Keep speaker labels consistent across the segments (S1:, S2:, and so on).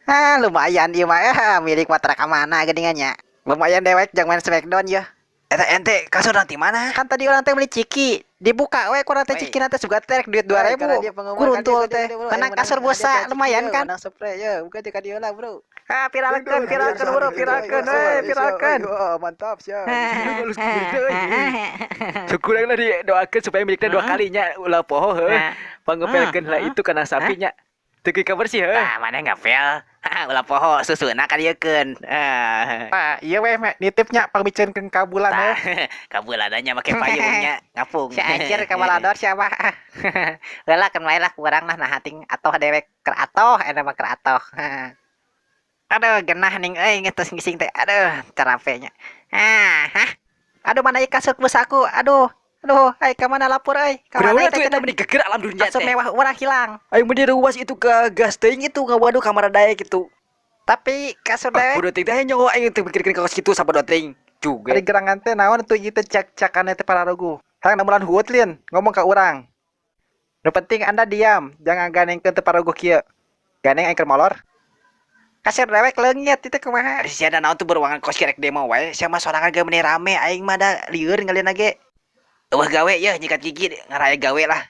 S1: Hah, lumayan ieu mah milik mah ka mana geuningan nya. Lumayan dewek jang main Smackdown yeuh.
S2: Eta ente kasur ti mana?
S1: Kan tadi urang teh beli ciki. Dibuka we kurang teh ciki teh sugan teh duit 2000. Kuruntul teh. Menang kasur busa lumayan kan?
S2: Menang spray ya, bukan teh ka dieu lah, Bro.
S1: Ah, viralkeun, viralkeun bro, viralkeun we, viralkeun.
S2: Mantap sia.
S3: Syukur lah didoakeun supaya milikna dua kalinya ulah poho heuh. Pangepelkeun lah itu kana sapinya. Teu ka bersih heuh.
S1: Tah, mana ngepel? Ulah poho susuna ka dieukeun.
S4: Tah, ieu we nitipnya pangbiceunkeun ka bulan heuh.
S1: Ka bulannya make payungnya ngapung. Si anjir ka balador siapa? Heula keun wae lah ku urang lah nah ting atoh dewek keur atoh eta mah keur atoh. Aduh, genah ning euy geus ngising teh. Aduh, carape nya. Hah. Aduh, mana ieu kasur busaku? Aduh. Aduh, ai ka mana lapor euy? Ka mana
S3: eta meni geger alam dunia
S1: teh. Kasur mewah urang hilang.
S3: Aing meni ruas itu ke gas teuing itu ngawaduh kamar daek gitu.
S1: Tapi kasur dewek.
S3: Bodoh teh teh nyawa aing teu mikirkeun ka kitu sabodo teuing. Juga.
S4: Ari gerangan teh naon tuh ieu teh cak-cakan teh pararuguh. Hayang namulan huut lin ngomong ka urang. Nu penting Anda diam, jangan ganengkeun teh pararuguh kieu. Ganeng aing keur molor.
S1: Kasur dewek leungit itu kumaha?
S2: Ari sia naon tuh beruangan kos kirek demo wae. Sia mah sorangan ge meni rame aing mah da lieur ngalian ge. Eueuh gawe yeuh nyikat gigi ngaraya gawe lah.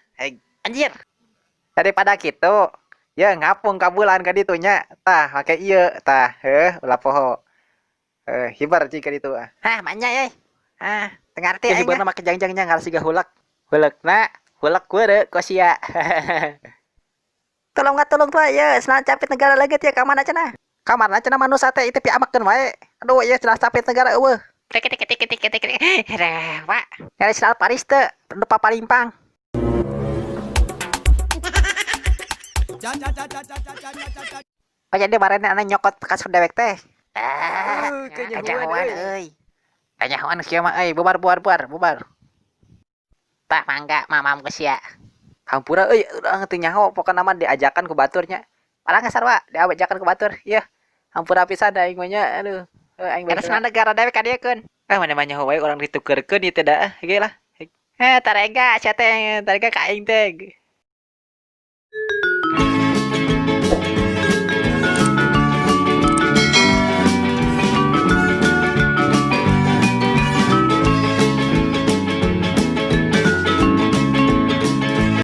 S1: Anjir.
S4: Daripada kitu, ya ngapung ka bulan ka ditu nya. Tah make ieu tah heuh ulah poho. Hibar cing ka ditu ah.
S1: Hah, manya euy. Ah, teu ngarti aing.
S3: Hibarna make jangjang nya ngarah siga hulak. Hulekna hulek weureu kosia.
S1: Tolong tolong Pak ya, senang capit negara lagi ya ka mana cenah? Ka mana cenah manusia teh itu piamakeun wae. Aduh, ieu cenah capit negara eueuh. Tik tik tik tik tik tik. Pak, nyari sendal Paris teu, lupa palimpang. Oh jadi barene anu nyokot kasur dewek teh. Kanyahoan euy. Kanyahoan sia mah euy, bubar bubar bubar bubar. Tah mangga mamam ku sia.
S3: Hampura euy, urang teu nyaho pokona mah diajakan ku batur nya.
S1: Parang sarua diajakan ku batur.
S3: Yeuh, hampura pisan da aing mah nya aduh. Aing
S1: beres negara dewek ka dieukeun.
S3: Ah mana mah nyaho wae urang ditukeurkeun ieu teh da ge lah.
S1: Tarega sia teh, tarega ka aing teh.